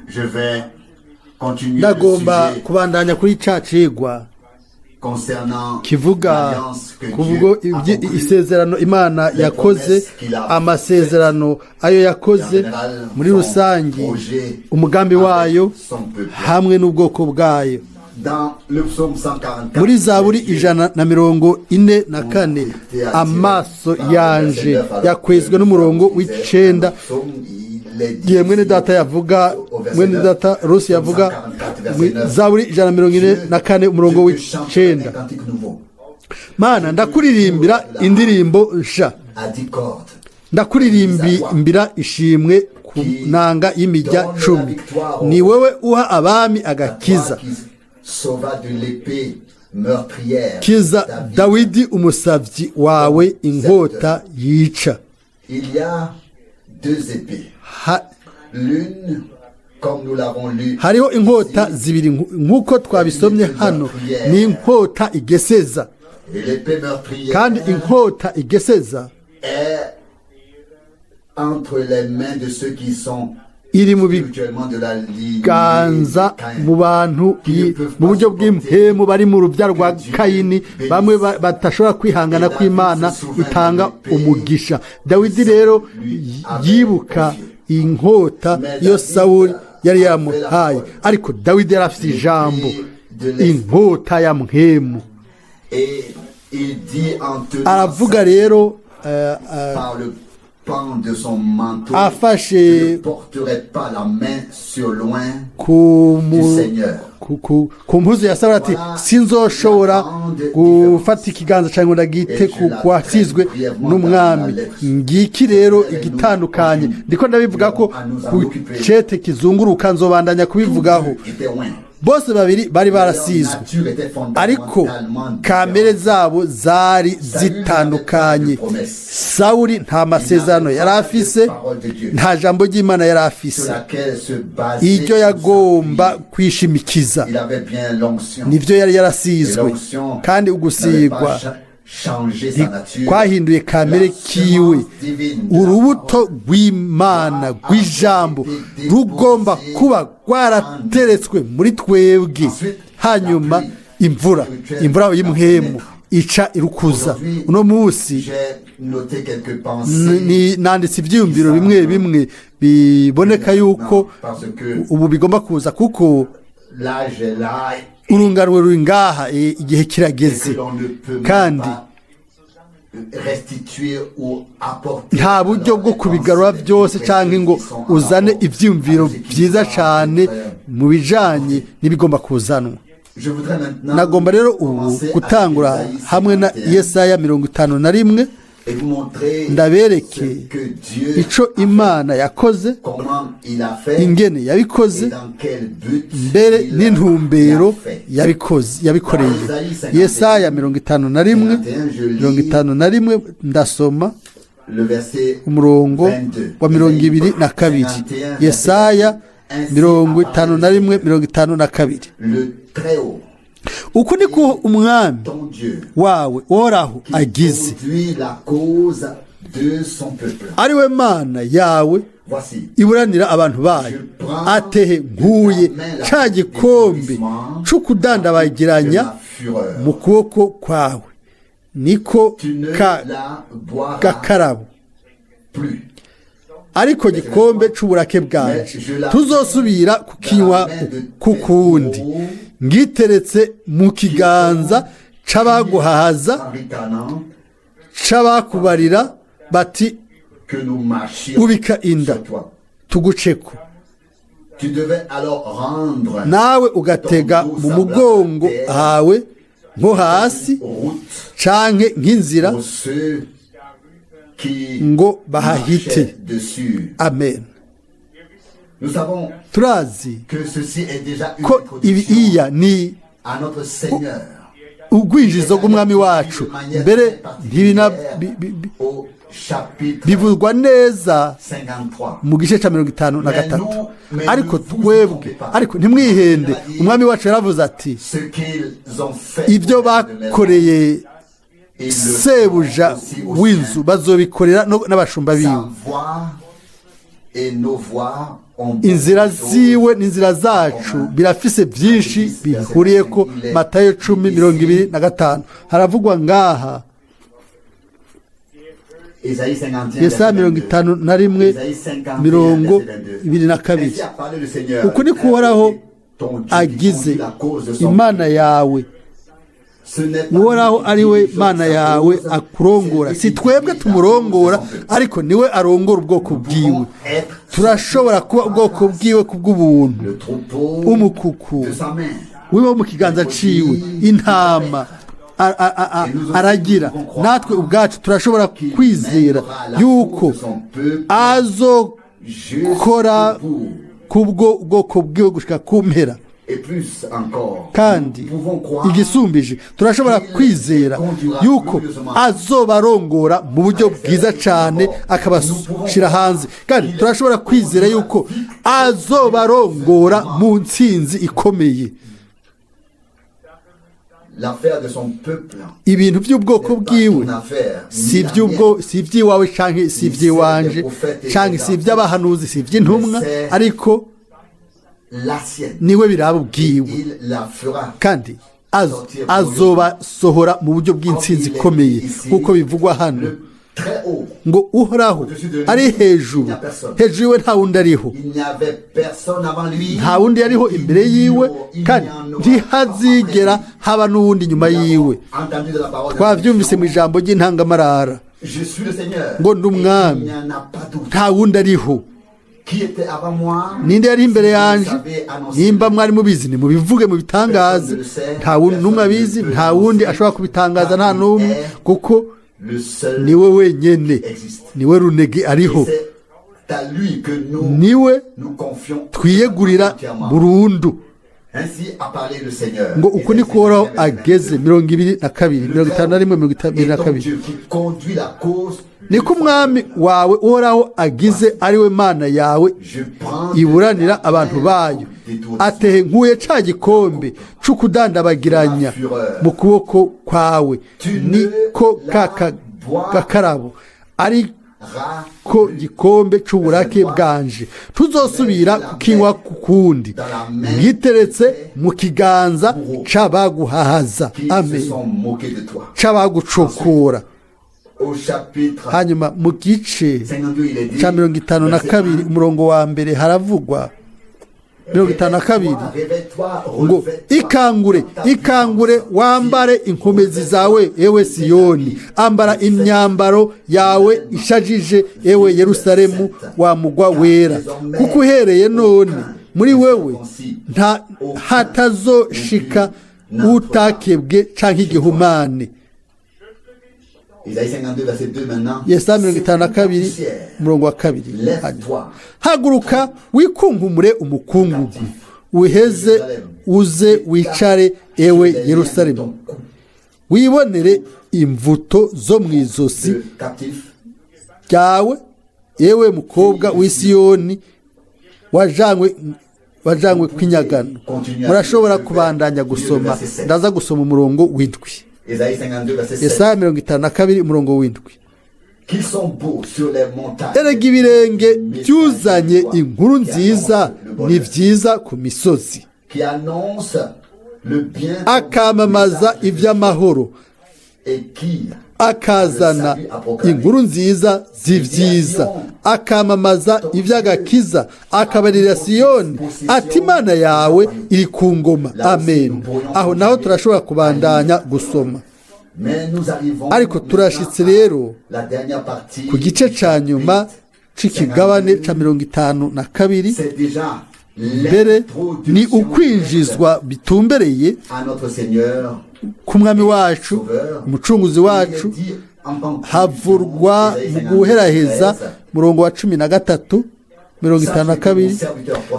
Je vais continuer le Ndagomba sujet kubandanya kuri ca cigwa concernant kivuga l'alliance que kubwo Dieu a conclue isezerano Imana yakoze, amasezerano ayo yakoze muri rusange, umugambi wayo hamwe n'ubwoko bwayo. Dans le psaume 144. Muri Zaburi 144, amaso yanje yakwezwe n'umurongo w'9, igihe mwene data yavuga, mwene data Rusi yavuga Zaburi 144 umurongo w'9: "Mana, ndakuririmbira indirimbo nsha, ndakuririmbira ishimwe ku nanga y'imirya 10. Ni wowe uha abami agakiza, kiza Dawidi umusavyi wawe inkota yica." Il y a deux épées. L'une, comme nous l'avons lu, Hariho inkota zibiri, nk'uko twabisomye hano, ni inkota igeseza. Et l'épée meurtrière Kandi inkota igeseza est entre les mains de ceux qui sont iri mu spirituellement de la lignée biganza de Caïn. mu bantu mu buryo bw'impemu bari mu rubyaro rwa Kayini, bamwe badashobora kwihangana kw'Imana itanga umugisha. Dawidi rero yibuka inkota iyo Sawuli yari yamuhaye, ariko Dawidi yari afite ijambo, inkota ya mpwemu. Et il dit en tenant Aravuga rero par le pan de son manteau, afashe je ne porterai pas la main sur l'oint ku du Seigneur. ku mpuzu ya Sawuli, ati: "Sinzoshobora gufata ikiganza cyangwa ngo ndagite ku kwasizwe n'Umwami." Ngiki rero igitandukanye. Ndiko ndabivuga ko ku cete kizunguruka, nzobandanya kubivugaho. Était oint. Bose babiri bari barasizwe, ariko kamere zabo zari zitandukanye. Sawuli nta masezerano yari afise, nta jambo ry'Imana yari afise Sur laquelle se baser iryo yagomba kwishimikiza. Il avait bien l'onction. Nibyo, yari yarasizwe, kandi ugusigwa kwahinduye kamere kiwe. Urubuto rw'Imana rw'ijambo rugomba kuba rwarateretswe muri twebwe, hanyuma imvura y'impwemu ica irukuza. Uno munsi nanditse ibyiyumviro bimwe bimwe biboneka yuko ubu bigomba kuza, kuko urunganwe ruri ngaha, igihe kirageze, kandi nta buryo bwo kubigarura byose cyangwa ngo uzane ibyiyumviro byiza cyane mu bijyanye n'ibigomba kuzanwa. Nagomba rero ubu gutangura hamwe na Yesaya 51, ndabereke icyo Imana yakoze, ingene yabikoze, mbere n'intumbero yabikoze, yabikoreye. Yesaya 51, 51, ndasoma umurongo wa 22. Yesaya 51, 52: "Uku niko Umwami wawe Uhoraho agize, ari we Mana yawe iburanira abantu bayo, atehe: nkuye ca gikombe c'ukudandabagiranya mu kuboko kwawe, niko ka gakarabo, ariko gikombe c'uburake bwanje, tuzosubira kukinywa kukundi. Ngiteretse mu kiganza c'abaguhahaza, c'abakubarira bati: 'Ubika inda tuguceko,' nawe ugatega mu mugongo hawe nko hasi canke nk'inzira ngo bahahite." Amen. Turazi ko ibi iya ni ubwinjizo bw'Umwami wacu. Mbere bivugwa neza mu gice cya 53. Ariko twebwe, ariko ntimwihende, Umwami wacu yaravuze ati: "Ibyo bakoreye sebuja w'inzu bazobikorera n'abashumba biwe." Et nos voies ont Inzira beaucoup de ziwe n'inzira zacu birafise byinshi bihuriyeko. Matayo 10:25 haravugwa ngaha. Ésaïe 51, Yesaya verset mirongo 22. itanu na rimwe Ésaïe 51, mirongo verset 22. ibiri na kabiri. Ainsi a parlé le Seigneur, Uku ni kuhoraho ton Dieu qui agize conduit la cause de son Imana yawe. Ce n'est pas Uhoraho lui qui ari we dirige Mana sa yawe cause, akurongora. c'est lui Si qui twebwe dirige la tumurongora, cause de son peuple. ariko niwe arongora ubwoko bwiwe. Pouvons être Turashobora kuba ubwoko bwiwe kubw'ubuntu. le troupeau Umukuku de sa main. wiwe mu kiganza ciwe, intama aragira. Natwe ubwacu turashobora kwizera yuko azokora Jusqu'au bout. kubwo ubwoko bwiwe gushika ku mpera. Et plus encore, Kandi nous pouvons croire igisumbije, turashobora kwizera yuko azobarongora mu buryo bwiza cyane akabashyira hanze. Kandi turashobora kwizera yuko azobarongora mu ntsinzi ikomeye. L'affaire de son peuple Ibintu by'ubwoko n'est pas bwiwe ton affaire, si ni la iby'ubwo mienne. si iby'iwawe canke si iby'iwanje canke si iby'abahanuzi, si iby'intumwa, ariko La sienne. niwe biraba ubwiwe. Il la fera. Kandi azobasohora mu buryo bw'intsinzi ikomeye, nk'uko bivugwa hano Le très haut. ngo Uhoraho ari hejuru, hejuru yiwe nta wundi ariho. Il n'y avait personne avant lui. Nta wundi yariho imbere yiwe, kandi ntihazigera haba n'uwundi nyuma yiwe. Entendu de la parole de Twabyumvise mu ijambo ry'intangamarara Je suis le Seigneur. ngo ndi Et umwami. il n'y en a pas d'autre. Nta wundi ariho. Qui était avant moi? Ninde yari imbere yanje? Vous avez annoncé. Nimba mwari mubizi, nimubivuge, mubitangaze. Nta wundi n'umwe abizi, nta wundi ashobora kubitangaza, nta n'umwe, kuko Le seul niwe wenyene, existe. niwe runege ariho. Et c'est à lui que nous Niwe nous confions twiyegurira entièrement. burundu. Ainsi a parlé le Seigneur. Ngo uku ni kuhoraho ageze, 22, Le 51, Et 22. ton Dieu qui conduit la cause. Niko umwami wawe Uhoraho agize, ari we Mana yawe Je prends iburanira abantu bayo, atehe nkuye ca gikombe c'ukudandabagiranya mu kuboko kwawe, niko ka gakarabo ariko gikombe c'uburake bwanje, tuzosubira kukinywa kukundi, ngiteretse mu kiganza c'abaguhahaza, qui se amen, sont moqués de toi. c'abagucokora. Au chapitre Hanyuma mu gice 52, il est dit, ca mirongo itanu na verset kabiri, 1, umurongo wa mbere, haravugwa 52 Réveille-toi, ngo réveille-toi, ikangure, ikangure, wambare inkomezi zawe, ewe Siyoni, ambara imyambaro yawe ishajije, ewe Yerusalemu wa mugwa wera, kuko uhereye none muri wewe nta hatazoshika utakebwe canke igihumane. Isaïe 52, verset 2 maintenant. Yesaya 52, umurongo wa 2. Lève-toi, Haguruka wikunkumure umukungugu, uheze uze wicare, ewe Yerusalemu, ton cou wibonere imvuto zo mu izosi de captif. ryawe, yewe mukobwa w'i Siyoni wajanywe kw'inyagano. Murashobora kubandanya gusoma, ndaza gusoma umurongo w'indwi. Isaïe 52, verset 7. Yesaya 52, umurongo w'indwi. Qu'ils sont beaux sur les montagnes. Erega ibirenge byuzanye inkuru nziza ni byiza ku misozi, Qui annonce le bien. akamamaza iby'amahoro, Et qui akazana inkuru nziza z'ibyiza, akamamaza iby'agakiza, akabarira Siyoni ati: "Imana yawe iri ku ngoma." Amen. Aho naho turashobora kubandanya gusoma. Mais nous arrivons Ariko turashitse rero la dernière partie ku gice ca nyuma c'ikigabane ca 52. C'est déjà Mbere ni ukwinjizwa bitumbereye à notre Seigneur ku mwami wacu, umucunguzi wacu. Havurwa mu guheraheza murongo wa 13, 52: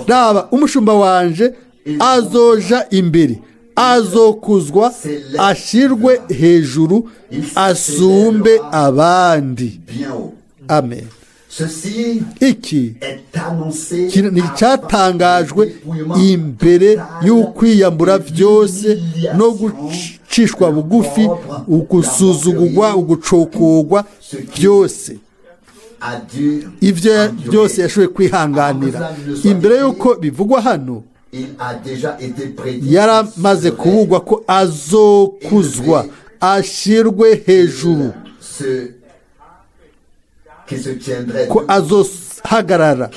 Raba, umushumba wanje azoja imbere, azokuzwa ashirwe hejuru asumbe abandi. Bien haut. Amen. Ceci Iki est annoncé ni icyatangajwe imbere y'ukwiyambura byose no gucishwa bugufi, ugusuzugurwa, ugucokogwa byose. Ibyo byose yashoboye kwihanganira imbere y'uko bivugwa hano. Yaramaze kubugwa ko azokuzwa, ashirwe hejuru, ko azohagarara,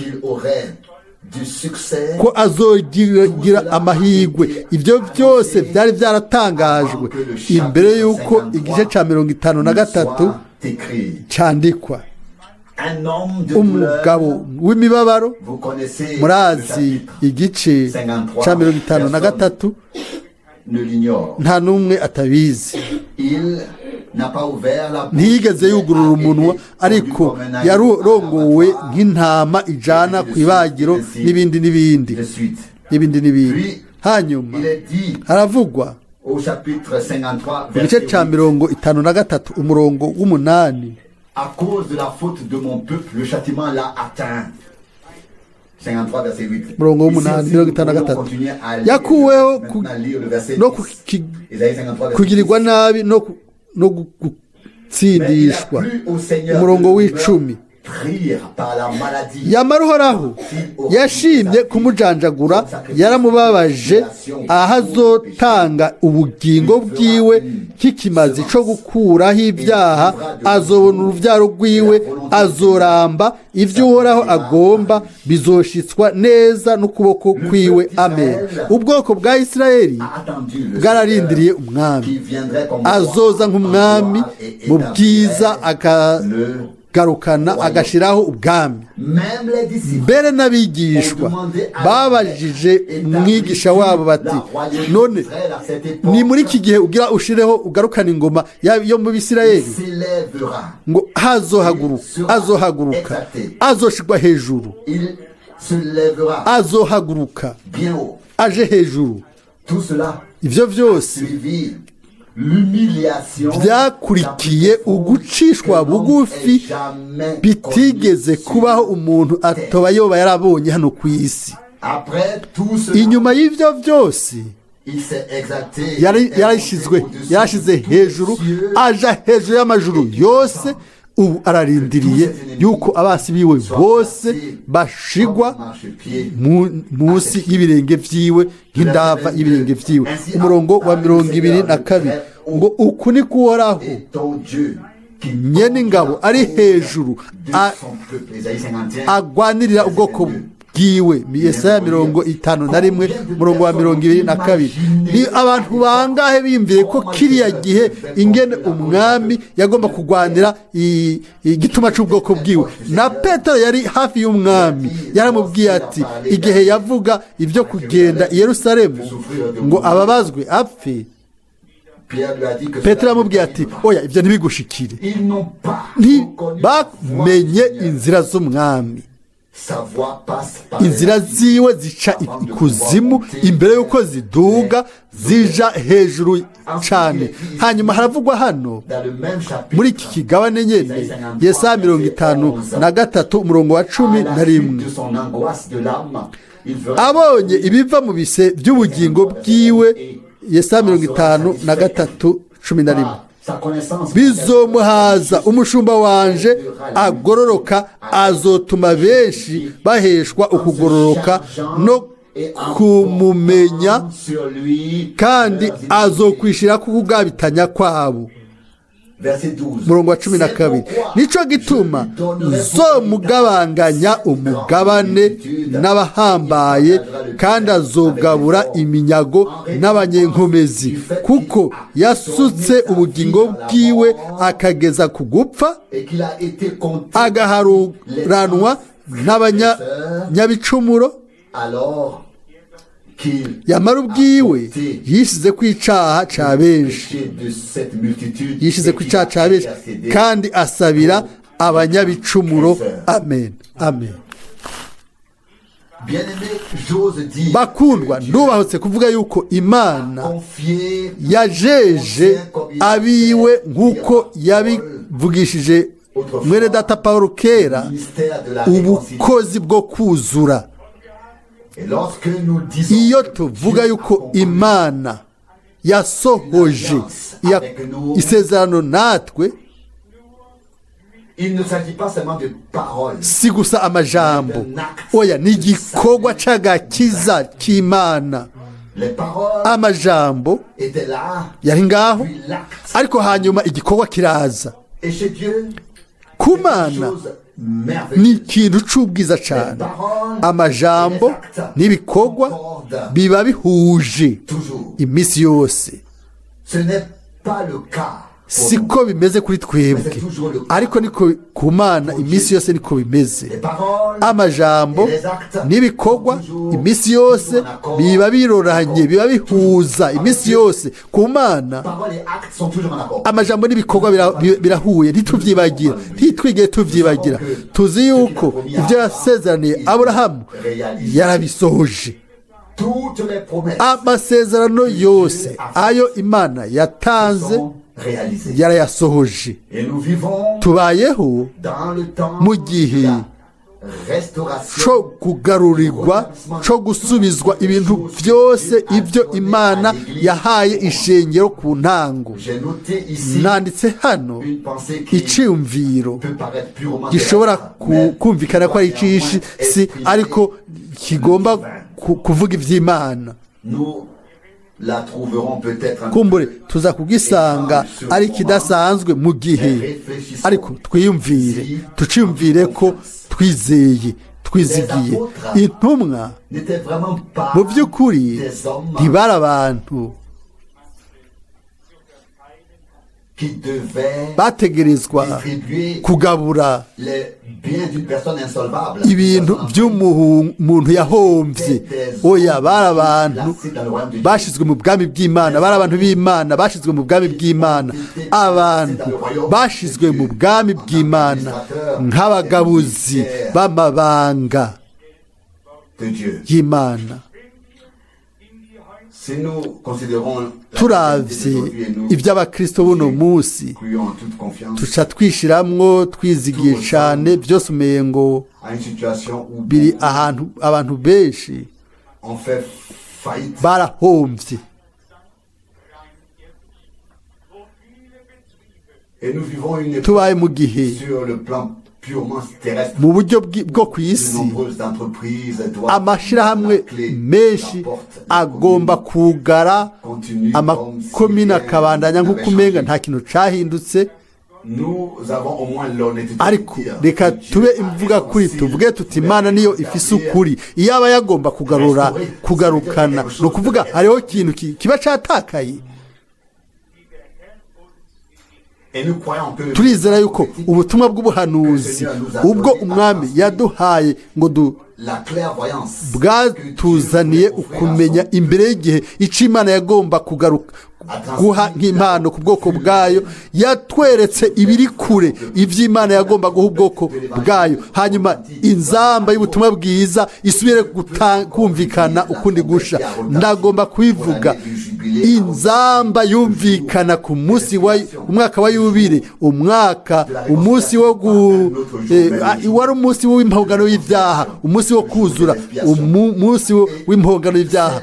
ko azogira amahirwe. Ibyo byose byari byaratangajwe imbere y'uko igice cya 53 cyandikwa. Umugabo w'imibabaro, murazi igice cya 53, nta n'umwe atabizi. Ntiyigeze yugurura umunwa, ariko yarongowe nk'intama ijana ku ibagiro, n'ibindi n'ibindi n'ibindi n'ibindi. Hanyuma haravugwa mu gice cya 53 umurongo w'8. À cause de la faute de mon peuple, le châtiment l'a atteint. 53, verset 8. Murongo w'8, 53. Yakuweho no kugirirwa nabi no gutsindishwa. Umurongo w'10. Yamara Uhoraho yashimye kumujanjagura, yaramubabaje, aho azotanga ubugingo bwiwe nk'ikimazi cyo gukuraho ibyaha. Azobona urubyaro rwiwe, azoramba, ibyo Uhoraho agomba bizoshitswa neza n'ukuboko kwiwe. Amen. Ubwoko bwa Isirayeli bwararindiriye umwami azoza nk'umwami mu bwiza, akagarukana, agashyiraho ubwami. Mbere n'abigishwa babajije umwigisha wabo bati: "None ni muri iki gihe ugira ushireho, ugarukana ingoma yo mu Bisirayeli?" Ngo hazohaguruka, azohaguruka, azoshirwa hejuru, azohaguruka aje hejuru. Ibyo byose byakurikiye ugucishwa bugufi bitigeze kubaho umuntu atoba yoba yarabonye hano ku isi. Inyuma y'ibyo byose yarashyizwe, yarashyize hejuru, aja hejuru y'amajuru yose. Ubu ararindiriye yuko abasi biwe bose bashigwa munsi y'ibirenge byiwe, nk'indava y'ibirenge byiwe. Umurongo wa 22 ngo: "Uku ni kuhoraho nyene ingabo ari hejuru, agwanirira ubwoko bwiwe." Yesaya 51, umurongo wa 22. Ni abantu bangahe biyumviye ko kiriya gihe ingene umwami yagomba kurwanira igituma cy'ubwoko bwiwe? Na Petero yari hafi y'umwami, yaramubwiye ati, igihe yavuga ibyo kugenda i Yerusalemu ngo ababazwe, apfe, Petero yamubwiye ati: "Oya, ibyo ntibigushikire." Ntibamenye inzira z'umwami. Inzira ziwe zica ikuzimu imbere y'uko ziduga zija hejuru cyane. Hanyuma haravugwa hano muri iki kigabane nyine, Yesaya 53, umurongo wa 11: abonye ibiva mu bise by'ubugingo bwiwe. Yesaya 53, 11: "Bizomuhaza, umushumba wanje agororoka azotuma benshi baheshwa ukugororoka no kumumenya, kandi azokwishira kukugabitanya kwabo." Murongo wa 12: "Nico gituma nzomugabanganya umugabane n'abahambaye, kandi azogabura iminyago n'abanyenkomezi, kuko yasutse ubugingo bwiwe akageza ku gupfa, agaharuranwa n'abanyabicumuro. Yamara ubwiwe yishyize ku icaha ca benshi, yishyize ku icaha ca benshi, kandi asabira abanyabicumuro." Amen, amen. Bakundwa, ndubahutse kuvuga yuko Imana yajeje abiwe nk'uko yabivugishije mwene data Paul kera, ubukozi bwo kuzura. Iyo tuvuga yuko Imana yasohoje isezerano natwe, Il ne s'agit pas seulement de paroles, Si gusa amajambo, oya, ni igikorwa c'agakiza c'Imana. Les paroles Amajambo étaient là, yari ngaho, puis l'acte. ariko hanyuma igikorwa kiraza. Et chez Dieu, Ku c'est une Mana chose ni merveilleuse. ikintu c'ubwiza cane. Amajambo n'ibikorwa biba bihuje Toujours. iminsi yose. Ce n'est pas le cas pour nous. Siko bimeze kuri twebwe, ariko niko ku Mana iminsi yose niko bimeze. Les paroles Amajambo n'ibikorwa iminsi yose biba biroranye, biba bihuza iminsi yose ku Mana. Paroles et actes sont toujours en accord. Amajambo n'ibikorwa birahuye, ntituvyibagira, ntitwigeye tuvyibagira. Tuzi yuko ibyo yasezeraniye Aburahamu yarabisohoje. Toutes les promesses Amasezerano yose ayo Imana yatanze sont réalisées. yarayasohoje. Et nous vivons Tubayeho dans le temps mu gihe de la restauration co kugarurirwa, co gusubizwa ibintu byose ibyo Imana yahaye ishengero ku ntango. J'ai noté ici Nanditse hano une pensée qui iciyumviro peut paraître purement gishobora terrestre, mais kumvikana ko ari ic'ishi si, exprimer. ariko kigomba kuvuga ivy'Imana. Nous la trouverons peut-être un Kumbure peu tuza kugisanga ari kidasanzwe mu gihe, ariko twiyumvire, tuciyumvire ko twizeye, twizigiye. Intumwa n'étaient vraiment pas mu by'ukuri des hommes ntibari abantu qui devaient bategerezwa distribuer kugabura les biens d'une personne insolvable. ibintu by'umuntu yahombye. Oya, bari abantu bashyizwe mu bwami bw'Imana, bari abantu b'Imana bashyizwe mu bwami bw'Imana, abantu bashyizwe mu bwami bw'Imana nk'abagabuzi b'amabanga de Dieu. y'Imana. Si nous considérons la Turavye réalité d'aujourd'hui et nous iby'abakristo buno munsi, croyons en toute confiance tuca twishiramwo twizigiye cane byose, umengo à une situation où biri ahantu abantu benshi on fait faillite. barahomvye. Et nous vivons une époque Tubaye mu gihe sur le plan purement terrestre. mu buryo bwo ku De isi nombreuses entreprises doivent amashirahamwe la clé, menshi la porte, la agomba commune kugara, continue comme si amakomine rien akabandanya n'avait nk'uko umenga changé. nta kintu cahindutse. Nous avons au moins l'honnêteté de Ariko dire reka que Dieu tube a imvuga kuri, réconcilié tuvuge tuti Imana niyo ifise ukuri. Iyo aba yagomba kugarura, kugarukana, ni ukuvuga hariho ikintu kiba catakaye. Et nous croyons que Turizera yuko ubutumwa bw'ubuhanuzi ubwo Umwami yaduhaye ngo du la clairvoyance bwatuzaniye ukumenya imbere y'igihe icyo Imana yagomba kugaruka guha nk'impano ku bwoko bwayo. Yatweretse ibiri kure iby'Imana yagomba guha ubwoko bwayo, hanyuma inzamba y'ubutumwa bwiza isubire kumvikana ukundi gusha. Ndagomba kubivuga: inzamba yumvikana ku munsi wa umwaka wa yubile, umwaka umunsi wo gu wari umunsi w'impongano y'ibyaha, umunsi wo kuzura, umunsi w'impongano y'ibyaha.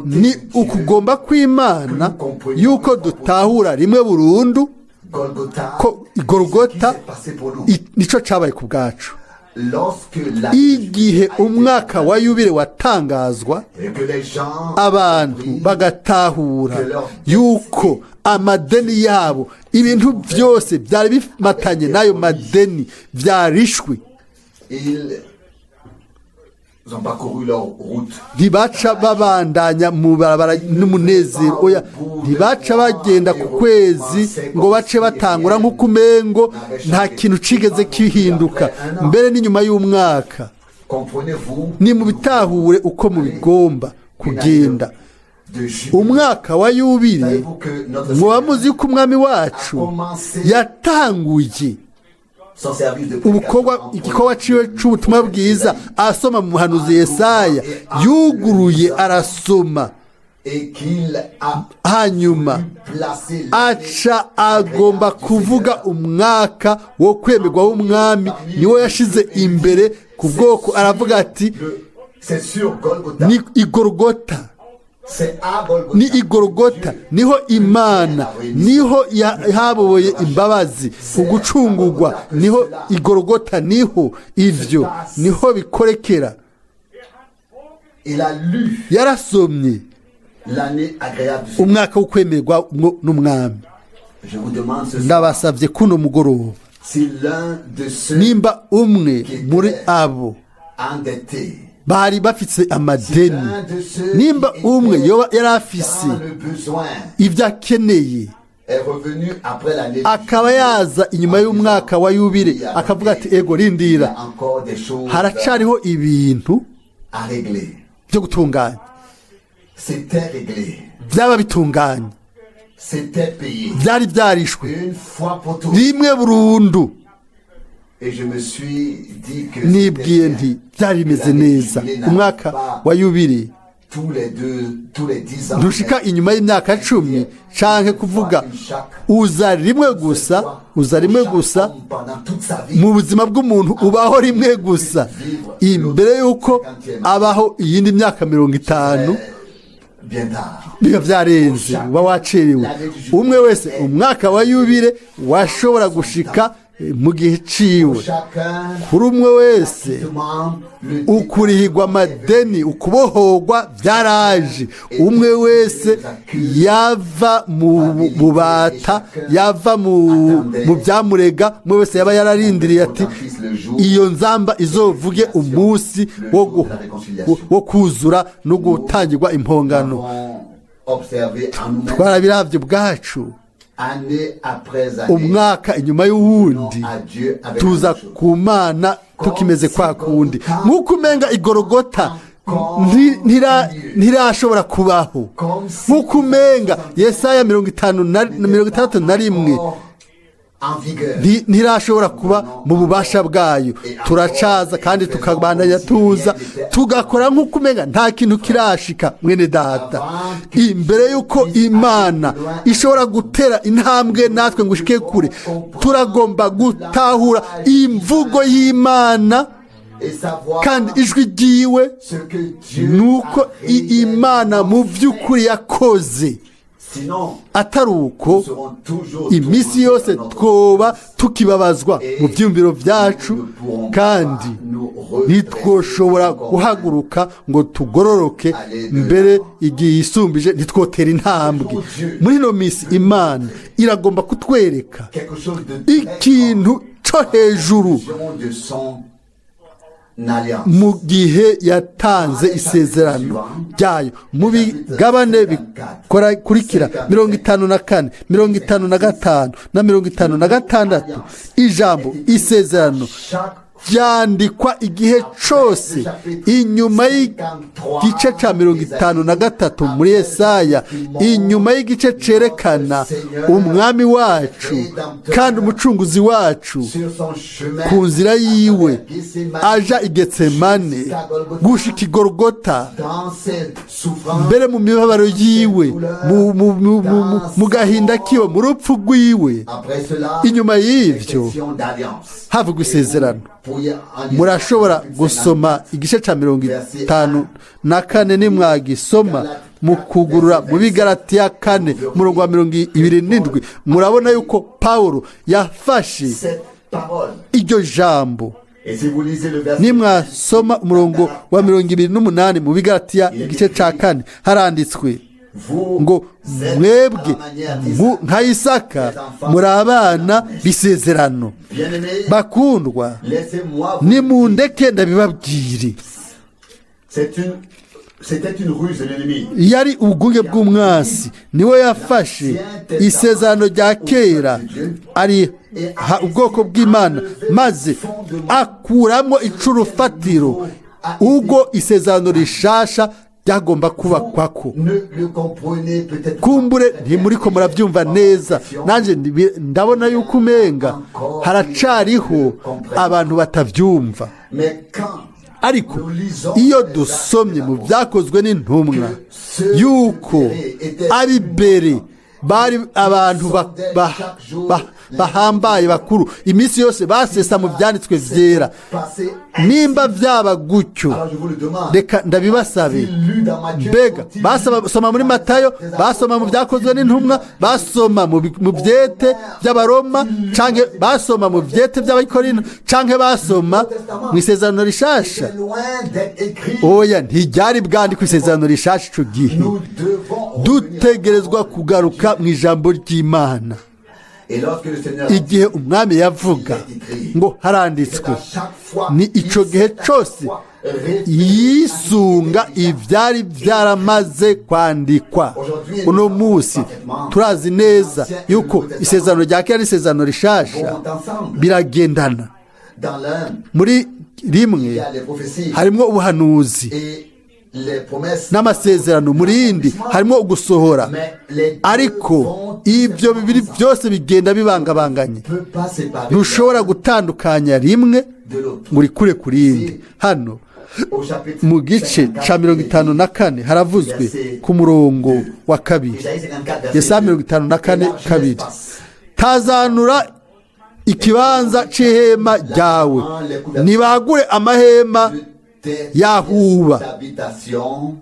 Ni ukugomba kw'Imana yuko dutahura rimwe burundu Golgotha, ko Igorogota ce qui s'est passé pour nous. Nico cabaye ku bwacu. Lorsque la Igihe umwaka wa yubile watangazwa, et que les gens abantu bagatahura yuko amadeni yabo, ibintu byose byari bimatanye n'ayo madeni byarishwe, ils ont parcouru leur route ntibaca babandanya mu barabara n'umunezero. Oya, ntibaca bagenda ku kwezi ngo bace batangura nk'uko umengo nta kintu cigeze kihinduka, mbere n'inyuma y'umwaka. Comprenez-vous Ni mu bitahure uko mubigomba kugenda de jubilé. Umwaka wa yubile. Savez-vous que notre Muba Seigneur muzi ko Umwami wacu yatanguye son service de ubukorwa, prédication en igikorwa ciwe c'ubutumwa bwiza asoma mu muhanuzi Yesaya, yuguruye arasoma, et qu'il a hanyuma placé aca agomba kuvuga umwaka wo kwemerwa w'Umwami, niwo yashize imbere ku bwoko, aravuga ati c'est sur Golgotha ni Igorogota C'est à Golgotha. Ni Igorogota niho Imana niho yahaboye imbabazi, ugucungurwa niho Igorogota, niho ivyo niho bikorekera. Il a lu Yarasomye l'année agréable du Seigneur. umwaka wo kwemerwa n'umwami. Je vous demande ce soir Ndabasabye kuno mugoroba si l'un de ceux nimba umwe muri abo endettés, bari bafise amadeni, l'un de ceux nimba qui umwe étaient yoba yari afise dans le besoin ibyo akeneye, est revenu après l'année du akaba jubilé, yaza inyuma y'umwaka wa yubile akavuga ati: "Ego, il y rindira, a encore des choses haracariho ibintu à régler." byo gutunganya." C'était réglé. Byaba bitunganye. C'était payé. Byari byarishwe Une fois pour toutes. rimwe burundu. Et je me suis dit que Nibwiye c'était nti bien. byari bimeze neza, umwaka wa yubile Tous les deux, tous les 10 ans. Ntushika inyuma y'imyaka 10, canke kuvuga uza rimwe gusa, uza rimwe gusa Pendant toute sa vie. mu buzima bw'umuntu, ubaho rimwe gusa imbere y'uko abaho iyindi myaka 50. Bien tard. Biba byarenze, uba wacerewe. Umwe wese umwaka wa yubile washobora gushika mu gihe ciwe. Chacun Kuri umwe wese demande le ukurihirwa amadeni, ukubohorwa byaraje. Umwe wese yava mu bubata, yava mu byamurega. Umwe wese yaba yararindiriye ati iyo nzamba izovuge umunsi wo kuzura no gutangirwa impongano. Avons observé en nous-mêmes Twarabiravye ubwacu année après année umwaka inyuma y'uwundi, à Dieu avec tuza la même chose. ku Mana tukimeze kwa kundi, nk'uko umenga Igorogota ntirashobora kubaho, nk'uko umenga Yesaya 50 na 61 Encore en vigueur. ntirashobora kuba mu bubasha bwayo. Turacaza kandi tukabandanya tuza tugakora nk'uko umenga nta kintu kirashika. Mwene data, imbere y'uko Imana ishobora gutera intambwe natwe ngo ishike kure, turagomba gutahura imvugo y'Imana Et savoir kandi ijwi ryiwe ce que Dieu nuko a Imana mu réellement by'ukuri yakoze. Sinon, Atari uko, nous serons toujours iminsi yose tourmentés dans notre twoba tukibabazwa mu byiyumviro byacu, kandi ntitwoshobora guhaguruka ngo tugororoke mbere igihe yisumbije, ntitwotera intambwe. Muri ino minsi Imana iragomba kutwereka quelque chose de très ikintu cyo hejuru grand de son alliance. Mu gihe yatanze isezerano ryayo mu bigabane bikurikira 54, 55 na 56, ijambo isezerano Chaque ryandikwa igihe cose inyuma y'igice ca 53 muri Yesaya, inyuma y'igice cerekana umwami wacu kandi umucunguzi wacu sur son chemin ku nzira yiwe Gethsemane, aja i Getsemane gushika i Gorogota, dans ses souffrances, mbere mu mibabaro yiwe, mu gahinda kiwe, mu rupfu rwiwe. Après cela, Inyuma y'ivyo question d'alliance. havugwa isezerano. Pourriez en lire Murashobora gusoma igice ca 54 nimwagisoma mu kugurura mu Bigaratiya 4, umurongo wa 27, murabona yuko Pawulo yafashe cette parole. iryo jambo. Et si vous lisez le verset Nimwasoma umurongo wa 28 mu Bigaratiya igice ca 4, haranditswe vous ngo êtes mwebwe à la manière d'Isaac. nka Isaka muri abana b'isezerano. Bien-aimés, Bakundwa, laissez-moi vous nimundeke ndabibabwire. C'était une ruse de l'ennemi. Yari ubwunge bw'umwansi, niwe yafashe isezerano rya kera ariha ubwoko bw'Imana, maze akuramo icurufatiro ubwo isezerano rishasha ryagomba kubakwako. Ne le comprenez peut-être pas. Kumbure ntimuriko murabyumva neza, nanjye ndabona yuko umenga haracariho abantu batabyumva. Mais quand Ariko iyo dusomye mu Byakozwe n'Intumwa yuko ab'ibere Bari abantu bahambaye bakuru, iminsi yose basesa mu byanditswe byera. Nimba byaba gutyo, reka ndabibasabe, mbega basoma muri Matayo, basoma mu Byakozwe n'Intumwa, basoma mu byete by'Abaroma, canke basoma mu byete by'Abakorino, canke basoma mu Isezerano Rishasha? Oya, ntiryari bwandikwa Isezerano Rishasha ico gihe. Dutegerezwa kugaruka mu ijambo ry'Imana. Igihe Umwami yavuga ngo "Haranditswe", ni ico gihe cose yisunga ibyari byaramaze kwandikwa. Uno munsi turazi neza yuko Isezerano rya Kera n'Isezerano Rishasha biragendana. Muri rimwe harimo ubuhanuzi n'amasezerano, mu rindi harimo ugusohora, ariko ibyo bibiri byose bigenda bibangabanganye. Ntushobora gutandukanya rimwe ngo urikure ku rindi. Hano mu gice cya 54 haravuzwe ku murongo wa 2, Yesaya 54:2: "Tazanura ikibanza c'ihema ryawe, ntibagure amahema yahuba,